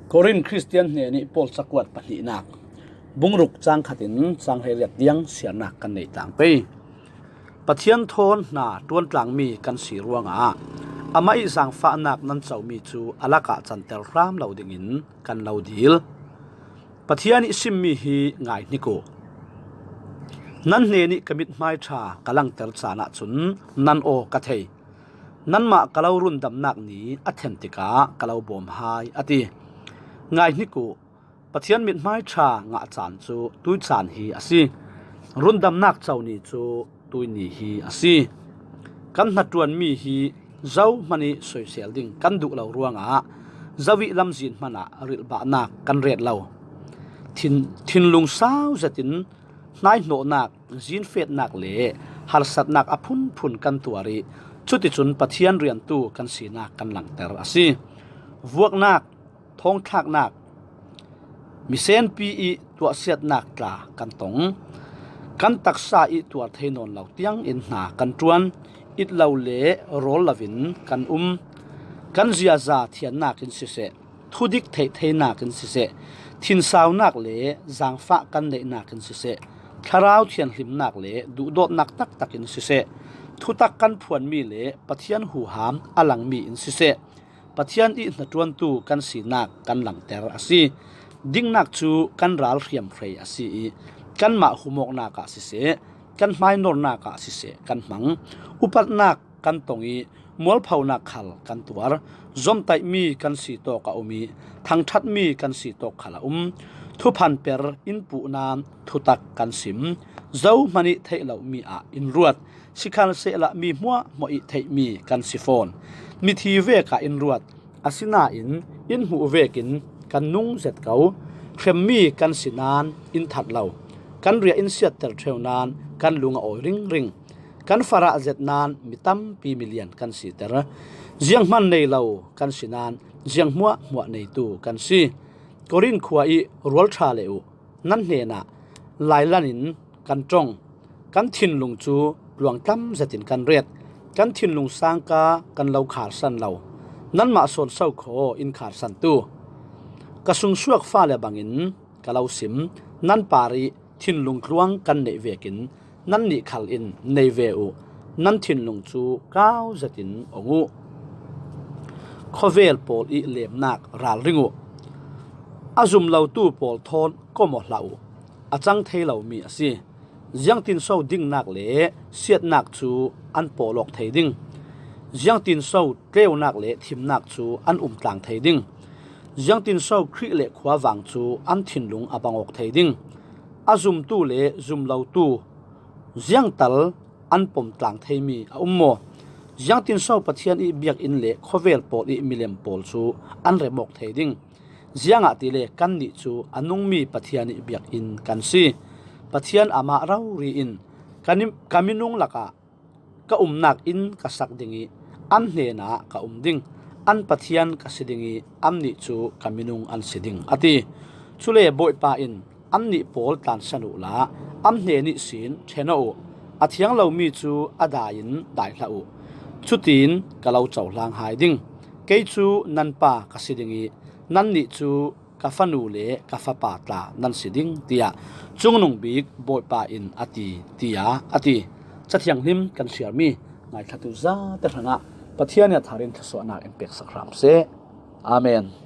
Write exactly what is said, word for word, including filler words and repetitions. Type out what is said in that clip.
Korin Khristian hnenih Paul cakuat pahnihnak, bungruk cang khatin cang hleiriat tiang siarnak kan nei tlang pei. Pathian thawn hna ṭuantlangmi kan si ruangah amah ih zaangfahnak nan comi cu a lakah canter hram lo dingin kan lo dil. Pathian ih simmi hi ngaihnik uh. Nan hnenih ka mithmai ṭha ka langter caan ahcun nan aw ka thei. Nanmah ka lo rundamnak ni a then tikah ka lo bawm hai, a ti. Ngaihnik uh, Pathian mithmai ṭha ngah caan cu tuicaan hi a si. Rundamnak co ni cu tuini hi a si. Kan hnaṭuanmi hi zohman ih soisel ding kan duh lo ruangah zoh ih lamzin hmanah rilhbahnak kan ret lo. Thin, thinlung sau zetin hnaihnawhnak, zinfetnak le harsatnak a phunphun kan tuar ih cuticun Pathian riantu kan sinak kan langter a si. Vuaknak, thawngthlaknak, misenpi ih tuahsiatnak tla kan tong. Kan taksa ih tuar thei nawn lo tiangin hna kan ṭuan. It lo le rawl loin kan um. Kan ziaza thiannak in siseh, thudik theih theinak in siseh, thinsaunak le zaangfah kan neihnak in siseh, thlarau thianhlimnak le duhdawtnak taktak in siseh, thutak kan phuanmi le Pathian huham a langmi in siseh, Pathian ih hnaṭuantu kan sinak kan langter a si. Dingnak cu kan ral hriamhrei a si ih kanmah humawknak ah siseh, kan hmainornak ah siseh kan hmang. Upatnak kan tong ih mualphonak khal kan tuar. Zomtaihmi kan si tawk a um ih thangṭhatmi kan si tawk khal a um. Thuphanper in puh nain thutak kan sim. Zohman ih theih lomi ah in ruat. Sikhalsehla mi hmuahhmuah ih theihmi kan si fawn. Mithi vek ah in ruat. Asinain in hmuh vekin kan nung zet ko. Hremmi kan si nain in that lo. Kan riah in siatter ṭheu nain kan lung a awi ringring. Kan farah zet nain mi tampi milian kan siter. Zianghman nei lo kan si nain ziang hmuahhmuah neitu kan si. Korin khua ih rualṭha le uh, nan hnenah lailan in kan ṭong. Kan thinlung cu tluangtlam zetin kan ret. Kan thinlung sangka kan lo kharsan lo. Nanmah sawn so khaw in kharsantu, ka sungsuak fale bangin ka lo sim. Nan par ih thinlung tluang kan neih vekin nannih khal in nei ve uh. Nan thinlung cu kau zetin ong uh. Khawvel pawl ih lemnak ralring uh. A zum lotu pawl thawn kom aw hlah uh. A cang thei lomi a si. Ziangtinso dingnak le siatnak cu an pawlawk thei ding? Ziangtinso tleunak le thimnak cu an umtlang thei ding? Ziangtinso Khrih le khuavang cu an thinlung a bang awk thei ding? A zumtu le zum lotu ziangtal an pomtlang theimi a um maw? Ziangtinso Pathian ih biakinn le khawvel pawl ih milem pawl cu an rem awk thei ding? Ziangahtile kannih cu a nungmi Pathian ih biakinn kan si. Pathian amah rori in ka ni-, ka minung lakah ka umnak inn ka sak ding ih an hnenah ka um ding. An Pathian ka si ding ih annih cu ka minung an si ding, a ti. Cule Bawipa in, annih pawl tlansan uhla an hnen ihsin ṭhen aw uh. A thiang lomi cu a dai in dai hlah uh. Cutin ka lo cohlang hai ding. Kei cu nan pa ka si ding ih nannih cu ka fanu le ka fapa tla nan si ding, tiah Cungnung Bik Bawipa in a ti, tiah a ti. Cathianghlim kan siarmi ngaithlatu zate hrangah Pathian ih a thar in thluasuahnak in peksak hram seh. Amen.